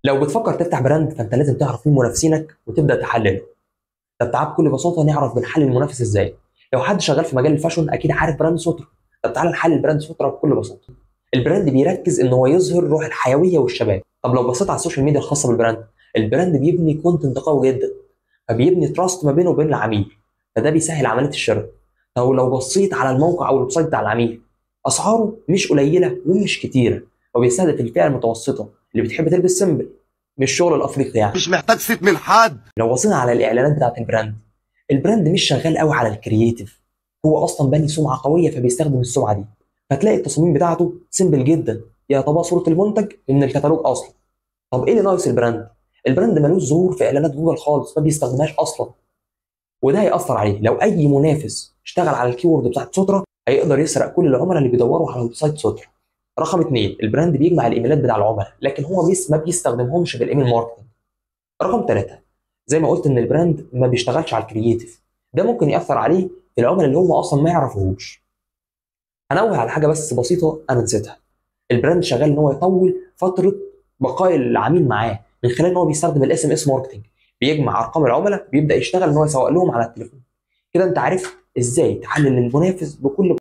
لو بتفكر تفتح brand فانت لازم تعرف مين منافسينك وتبدا تحلله. طب تعال بكل بساطة نعرف بنحلل المنافس ازاي. لو حد شغال في مجال ال fashion اكيد عارف brand سترة. طب تعال نحلل brand سترة بكل بساطة. ال brand بيركز ان هو يظهر روح الحيوية والشباب. طب لو بصيت على ال social media الخاصة بال brand، ال brand بيبني content قوي جدا، فبيبني trust ما بينه وبين العميل، فده بيسهل عملية الشراء. طب لو بصيت على الموقع او ال website بتاع العميل، اسعاره مش قليله ومش كتيرة، وبيستهدف الفئة المتوسطة اللي بتحب تلبس simple، مش شغل الافريقي يعني. مش محتاج صيت من حد. لو بصينا على الاعلانات بتاعت ال brand، ال brand مش شغال قوي على ال creative، هو اصلا باني سمعه قوية فبيستخدم السمعة دي، فتلاقي التصميم بتاعته simple جدا، يا طبق صوره المنتج من الكتالوج اصلا. طب ايه اللي ناقص ال brand؟ ال brand ملوش ظهور في اعلانات جوجل خالص، ما بيستخدمهاش اصلا، وده هيأثر عليه. لو اي منافس اشتغل على ال keyword بتاعت سترة هيقدر يسرق كل العملاء اللي بيدوروا على website سترة. رقم 2، ال brand بيجمع الايميلات بتاع العملاء، لكن هو ما بيستخدمهمش في ال email marketing. رقم 3، زي ما قلت ان ال brand ما بيشتغلش على ال creative، ده ممكن يأثر عليه في العملاء اللي هم اصلا ما يعرفوهوش. هنوه على حاجة بس بسيطة انا نسيتها. ال brand شغال ان هو يطول فترة بقاء العميل معاه من خلال ان هو بيستخدم ال SMS marketing، بيجمع ارقام العملاء، بيبدا يشتغل ان هو يسوق لهم على التليفون. كده انت عرفت ازاي تحلل المنافس بكل